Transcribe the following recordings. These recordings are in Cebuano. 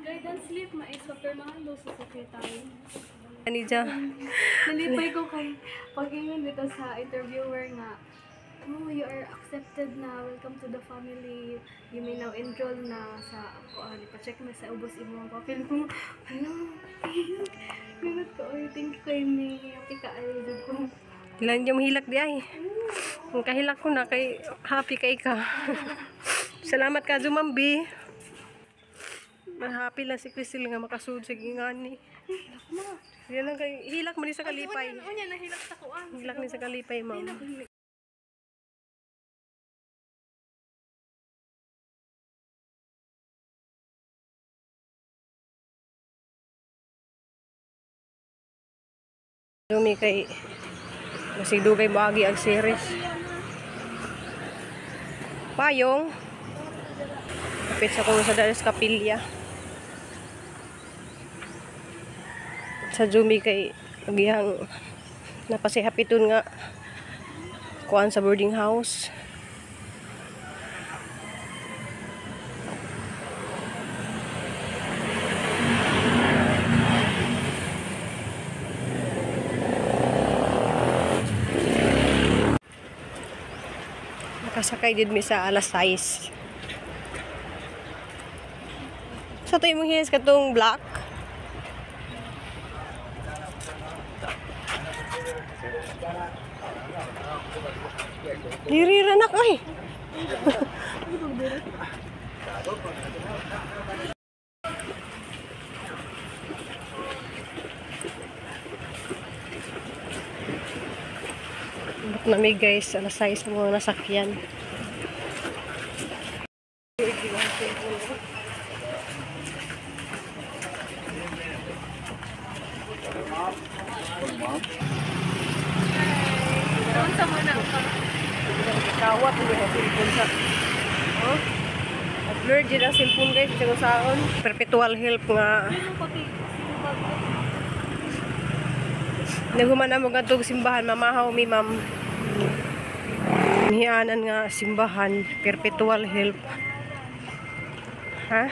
Guidance slip, mais papirmahan daw sa secretary. Anija. Nalipay ko kay pag-ingon dito sa interviewer nga, "Oh, you are accepted na. Welcome to the family. You may now enroll na sa ako." Pa-check na sa ubos imong papel ko. Hala. Minut ko, oy, thank you kay mi. Happy ka ay ko. Ilan yung hilak di ay. Ang kahilak ko na kay happy kay ka. Salamat ka Jumambi. Happy lang si Crisel nga makasud sa gingani. Yan lang kay hilak man ni sa kalipay. Unya nahilak sa kuan. Hilak ni sa kalipay, ma'am. Dumi kay masig dugay moagi ang series. Payong. Kapit sa kung sa Dalas Kapilya. Sa Jumi kay agihang napasihapiton nga kuan sa boarding house. Nakasakay din mi sa alas 6. Sa tayo mong hilis katong black? Diri ranak ay. Abot na mi guys, alas 6 ang mga nasakyan. Kawat mo yung cellphone sa. Oh. Blur din ang cellphone guys sa saon. Perpetual help nga. Naghuman na mo ngadtog simbahan, mamahaw mi ma'am. Hianan nga simbahan, perpetual help. Ha?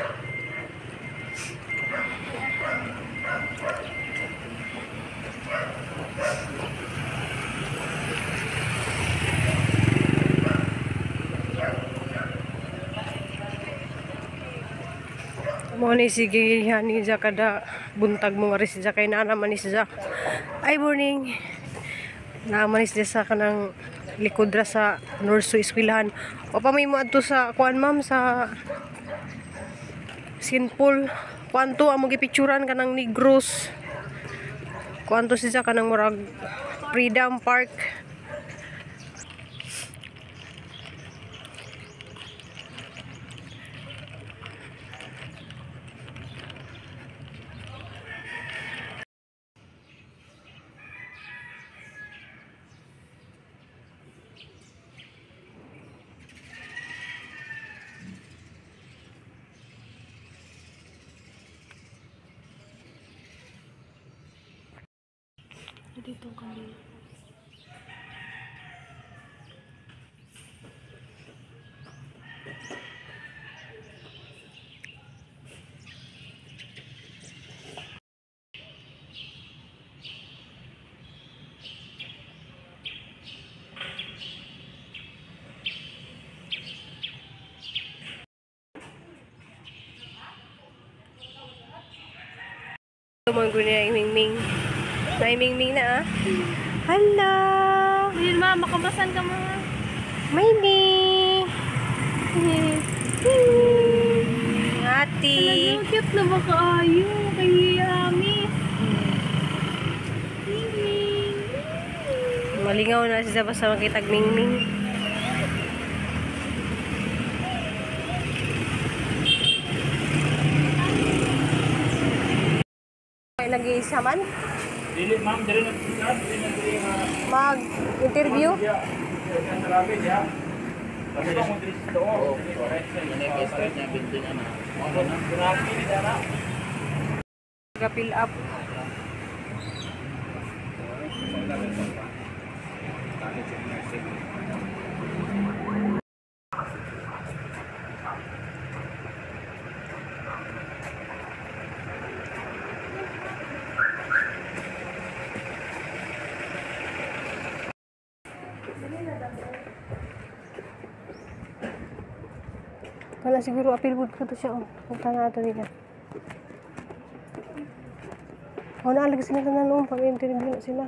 Mo ni sige ni ja kada buntag mo nga siya kay naa man ni siya. Ay morning. Naa man ni siya sa kanang likod ra sa Norso eskwelahan. O pa may mo adto sa kuan ma'am sa Sinpol. Kuan to among gipicturan kanang Negros. Kuan to siya kanang murag Freedom Park. Dito kami. Tumanggo niya yung Mingming. May Mingming na ah. Hello! Ayun ma, makamasan ka ma. Maybe! Ati! Talagang cute na ba kaayo? Kay Ami. Mingming! Malingaw na siya basta makitag Mingming. Lagi isa man? Dili ma'am, dili na dili na mag-interview. Ga-fill up. Kana siguro apil gud ko to siya. Oh. Punta na ato nila. Oh, naalag sila tanan noon pag interview na sila.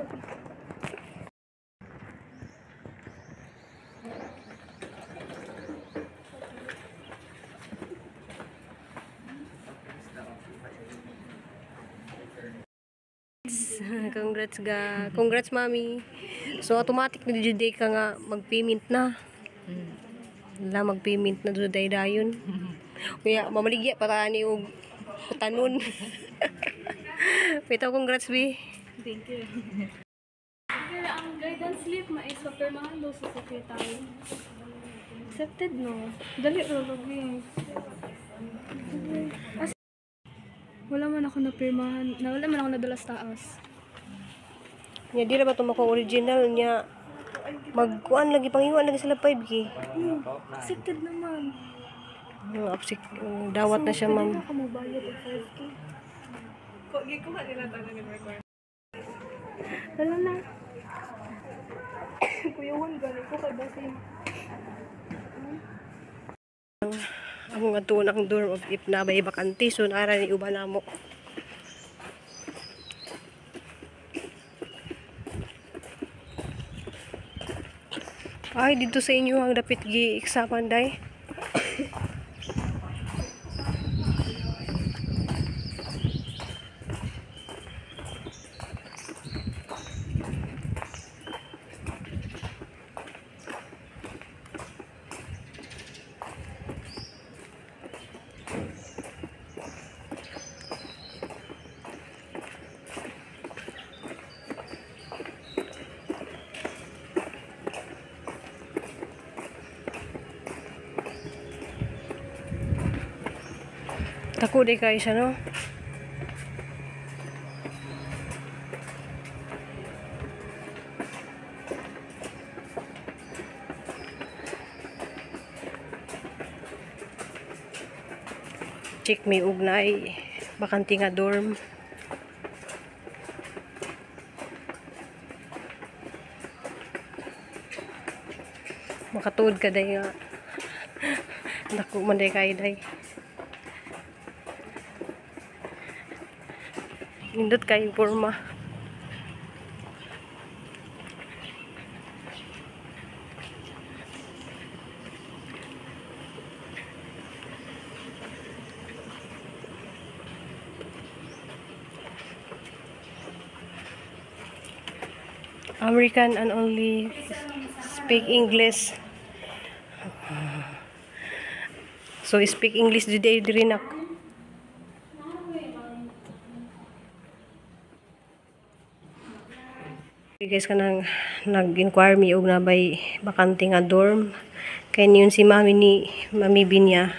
Congrats ga. Congrats mami. So automatic na jud day ka nga mag-payment na. Wala mag-payment na jud day dayon. Kuya mamaligya para ani og tanon. Bitaw congrats bi. Thank you. Pero ang guidance slip mais papirmahan daw sa secretary. Accepted no. Dali ro lagi. As wala man ako napirmahan, na wala man ako nadala sa taas. Nya di ra ba to mako original nya magkuan lagi pangiwan lagi sila 5K. Accepted naman. Apsik dawat na siya ma'am. Pwede na ako magbayad og 5K. Gikuha nila tanan yung requirement. Wala na. Kuya Juan, gani ko kay basin. Among adtuon ang dorm of if na bay bakante so ara ni uban namo. Ay dito sa inyo ang dapit gi examan day. Dako di kayo siya, no? Check may ugnay. Bakante nga dorm. Makatuod ka day nga. Dako man day kayo day. Nindot kay porma. American and only speak English. So speak English today diri na. Guys, kanang nag-inquire mi og nabay bakante nga dorm. Kay niyon si mami ni Mami Binya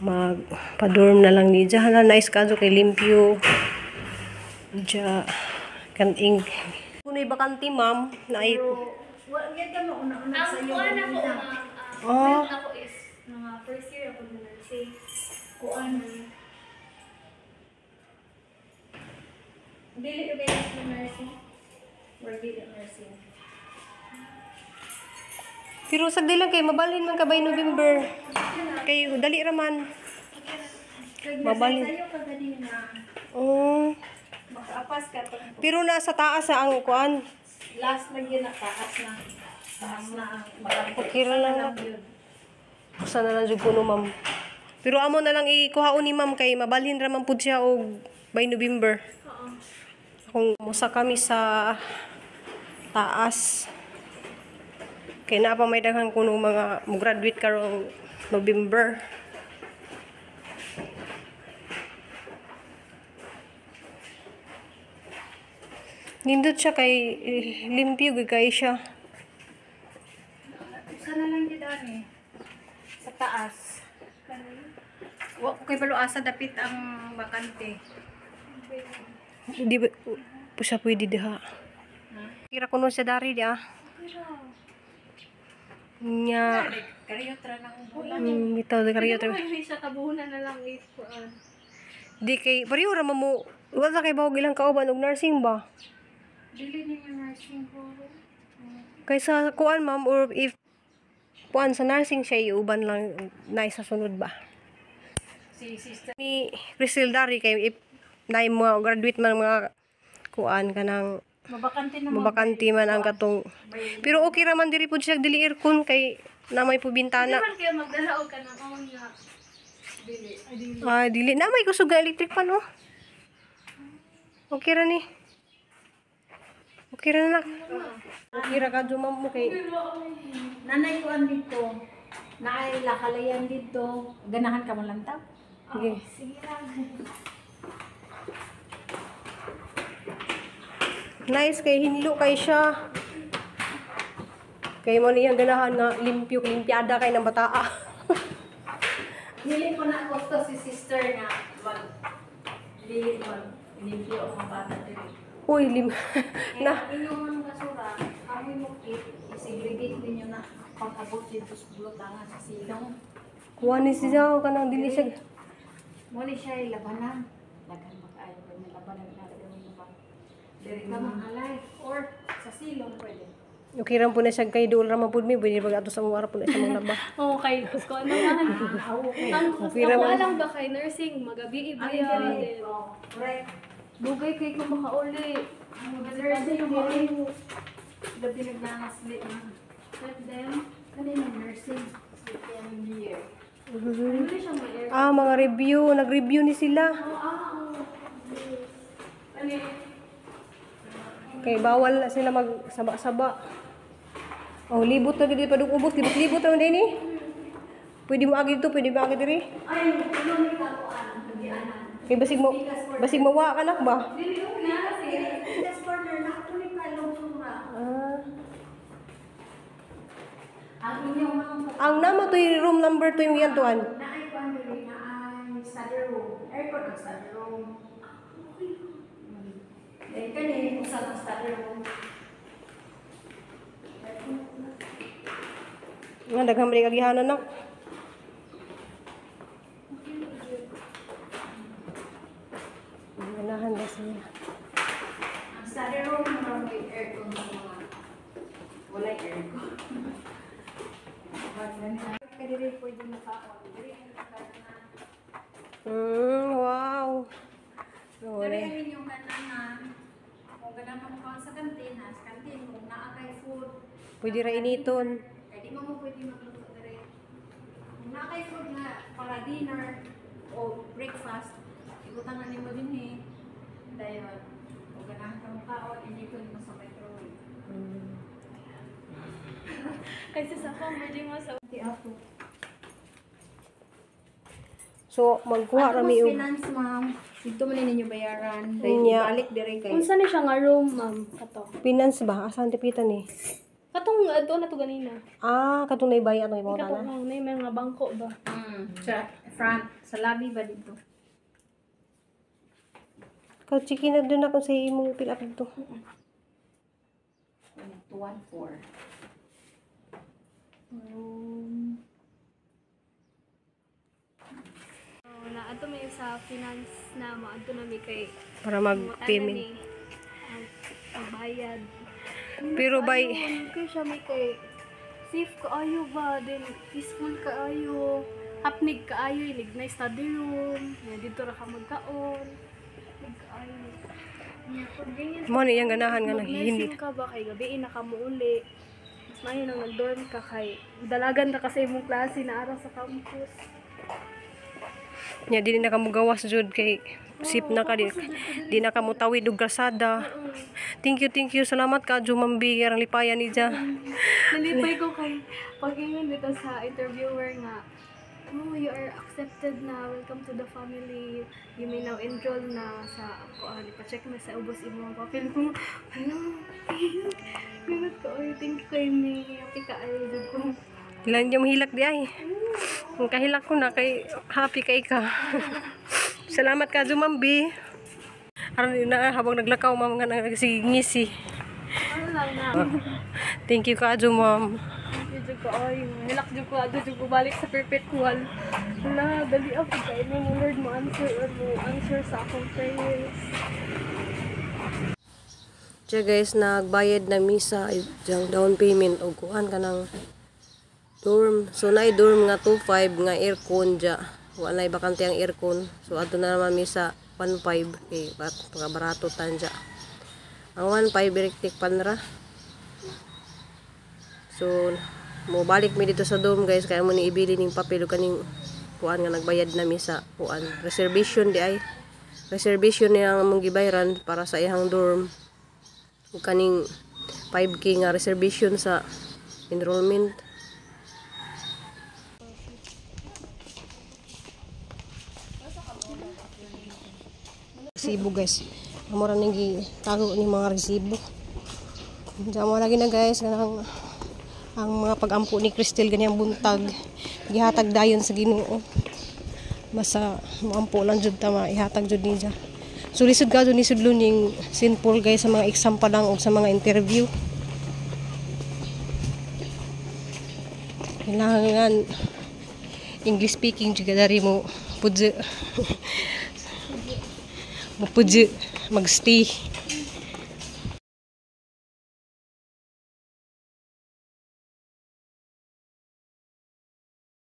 magpa-dorm na lang ni diya. Hala, nice kaso kay limpyo. Diya kan ing kunoy bakante ma'am na ay Ang kuan ako ma'am, Oh. ako is mga first year ako na nursing. Kuan. Dili ko guys na nursing. Or dili nursing. Pero sagdi lang kay mabalhin man ka by November. Kay dali ra man. Mabalhin. Sayo ka ganina. Oh. Makaapas ka to. Pero nasa taas sa ang kuan. Last na yun, taas na. Taas na ang bakante. Okay ra lang. Usa na lang jud kuno ma'am. Pero amo na lang ikuhaon ni ma'am kay mabalhin ra man pud siya og by November. Kung musa kami sa taas. Kay naa pa may daghan kuno mga mo-graduate karong November. Nindot siya kay limpyo gyud kay siya. Usa na lang gid ani. Sa taas. Wa ko kay baluasa dapit ang bakante. Di ba po siya pwede diha. Kira kuno siya dari di ah. Nya, Kariyot ra nang bulan. Bitaw di kariyot ra. Pwede siya kabuhunan na lang is kuan. Di kay pareho ra man mo wala kay bawog ilang kauban og nursing ba? Dili ninyo nursing ko. Kaysa kuan ma'am or if Kuan sa nursing siya iuban lang na isa sunod ba. Si sister. Ni Crystal Dari kay if na mga graduate man mga kuan kanang Mabakante na. Mabakante man ang katong, pero okay ra man diri pud siya, dili aircon kay na may Hindi pubintana. man kayo magdala og kanang own nga. Dili. Ay, dili. Ah, dili na may kusog nga electric pan, oh. Okay ra ni. Okay ra na. Okay ra ka ma'am mo kay Nanay ko dito. Naay lakalayan dito. Ganahan ka mo lantaw? Sige. Sige lang. Nice kay hinlo kay siya. Kay mo niyang ganahan nga limpyo, limpiada kay ng bataa. Dili ko na gusto si sister nga mag dili mag limpyo ang mga bata dili. Uy, lim na. Na inyong mga basura, kamoy mo i-segregate ninyo na pag-abot dito sa bulutangan sa silong. Kuha ni siya kanang dili siya. Mo ni siya labanan. Daghan mag-ayo pa niya labanan na gawin ba. Diri ka manghalay or sa silong pwede. Okay ra po na siya kay dool ra man pud mi, pwede pag ato sa mga po na siya manglaba. Oo, kay Cusco ano man. Ang Okay ra ako man. lang ba kay nursing, magabi iba Ay, yan. diri. Oh, correct. Dugay kay ko makauli. Ang nursing diri. Labi naglangas li. Let them. Kanina nursing second year. Ano siya may air? Ah, mga review, nag-review ni sila. Oo, ah, oo. Yes. Ano yun? Kay bawal na sila magsaba-saba. Oh, libot na gid pa dug ubos, libot-libot ra man din eh. Pwede mo agi dito, pwede mo agi diri. Ay, ano ni kakuan, nagianan. Kay basig mawa ka nak ba? Dili na sige. Pikas corner na ako ni kalong sura. Ah. Ang inyong mga Ang nama to room number 2 yung yantuan. Naay kuan diri, naay study room. Aircon ang study room. Then kani usa ang study room. Nga daghang man agihanan nak. Ganahan ba siya? Ang study room mura may aircon sa mga walay aircon. Kadiri pwede makaon. Diri ang kananan. Wow. Diri Wala. ang inyong kananan. Kung ganahan mo kaon sa kantina, sa kantin kung naa kay food. Pwede ra initon. Kay di mo mo pwede magluto diri. Kung naa kay food nga para dinner o breakfast, ibutang na nimo dinhi. Dayon, kung ganahan ka mo kaon, initon mo sa microwave. Kaysa sa akong pwede mo sa Di ako. So magkuha ra mi og Finance, ma'am. Dito man ninyo bayaran. Unya. Balik diri kay. Unsa ni siya nga room, ma'am? Kato. Finance ba? Asan tipitan ni? Katong adto na to ganina. Ah, katong naibay atong ibang Katong tana. ang na may mga bangko ba? Sa front, sa lobby ba dito? Kaw chicken na doon ako sa imong fill up dito. 214. Room. Oh, na adto may sa finance na mo adto na mi kay Para mag-payment. ni ang pagbayad. Pero by Ayun, kay siya may kay safe kaayo ba, then peaceful kaayo, hapnig kaayo, inig na study room, nga dito ra ka magkaon. Hapnig kaayo. Nya, pag ganyan Mo ni iyang ganahan nga naghihindi. Mag-nursing ka ba kay gabi na ka muuli. Mas maayo nang nag-dorm ka kay dalagan ra ka sa imong klase na araw sa campus. Nya dili na ka mugawas jud kay sip na ka di na ka mutawid og kalsada. Thank you, thank you. Salamat ka Ma'am B. Ang lipayan ni Ja. Nalipay ko kay pag-ingon dito sa interviewer nga, "Oh, you are accepted na. Welcome to the family. You may now enroll na sa kuan." Ipa-check na sa ubos imong papel ko. Hala. Minut ko, oy, thank you kay mi. Happy ka ay jud ko. Ilan yung hilak di ay. Ang kahilak ko na kay happy kay ka. Salamat ka Ma'am B. Aron na habang naglakaw, ma'am, nga nagsigingisi. Ano lang na. Thank you ka ma'am. Thank you jud ko ay. Hilak jud ko adto jud ko balik sa perpetual. Hala, dali ako kay mo Lord mo answer or mo answer sa akong prayers. Siya guys, nagbayad na misa yung down payment og kuan kanang Dorm. So naay dorm nga 2.5 nga aircon dya. Wala nay bakante ang aircon. So adto na naman mi sa 1.5 kay barato tanja. Ang 1.5 electric pan ra. So mo balik mi dito sa dorm, guys, kaya mo ni ibili ning papel ug kaning kuan nga nagbayad na mi sa kuan reservation di ay reservation niya ang among gibayran para sa iyang dorm ug kaning 5K nga reservation sa enrollment. Resibo, guys. Amo ra ning gitago ni mga resibo. Diyan mo lagi na, guys, kanang ang mga pag-ampo ni Cristel ganiyang buntag gihatag dayon sa Ginoo. Basta moampo lang jud ta, maihatag jud niya. So lisod ka jud ni sudlon ning St. Paul, guys, sa mga exam pa lang o sa mga interview. Kailangan English speaking jud ka dari mo pudyo magstay.